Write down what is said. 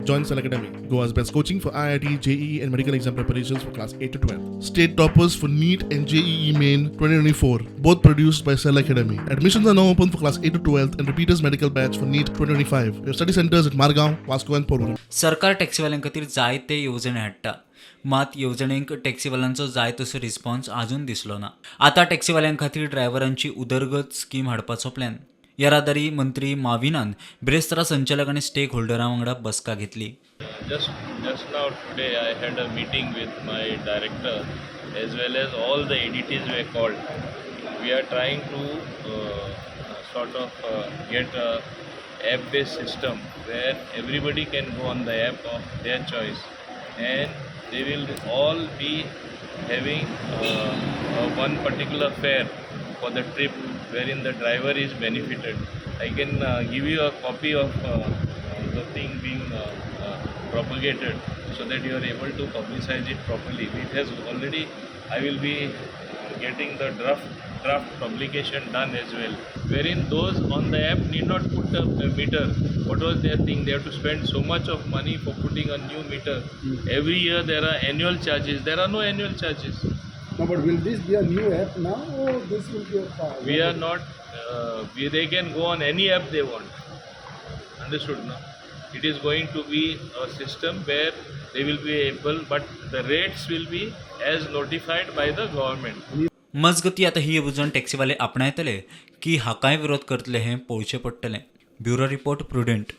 Join Cell Academy, Goa's best coaching for IIT, JEE, and medical exam preparations for class 8 to 12. State toppers for NEET and JEE Main 2024, both produced by Cell Academy. Admissions are now open for class 8 to 12 and repeaters medical batch for NEET 2025. We have study centers at Margaon, Vasco, and Porvorim. सरकार टॅक्सीवाल्यां खातीर जायते येवजणे हाडटा, मात येवजणेक टॅक्सीवाल्यांचो जाय तसो response आजून दिसलो ना. आतां टॅक्सीवाल्यां खातीर ड्रायव्हरांची उदरगत स्कीम हाडपाचो प्लॅन. येरादारी मंत्री माविनान बिरेस्तारा संचालक आनी स्टेक होल्डरां वांगडा बसका घेतली. Just now today I had a meeting with my director as well as all the ADTs were called. We are trying to sort of get a app-based system where everybody can go on the app of their choice and they will all be having one particular fare for the trip wherein the driver is benefited. I can give you a copy of the thing being propagated so that you are able to publicize it properly. It has already, I will be getting the draft publication done as well, wherein those on the app need not put up a meter. What was their thing? They have to spend so much of money for putting a new meter. Every year there are annual charges. There are no annual charges. No, but will this be a new app now or this will be a We are not, they can go on any app they want. Understood, no? It is going to be a system where they will be able, but the rates will be as notified by the government. मजगती, आतां ही येवजण टॅक्सीवाले आपणायतले की हाकाय विरोध करतले हें पळोवचें पडटलें. Bureau report, Prudent.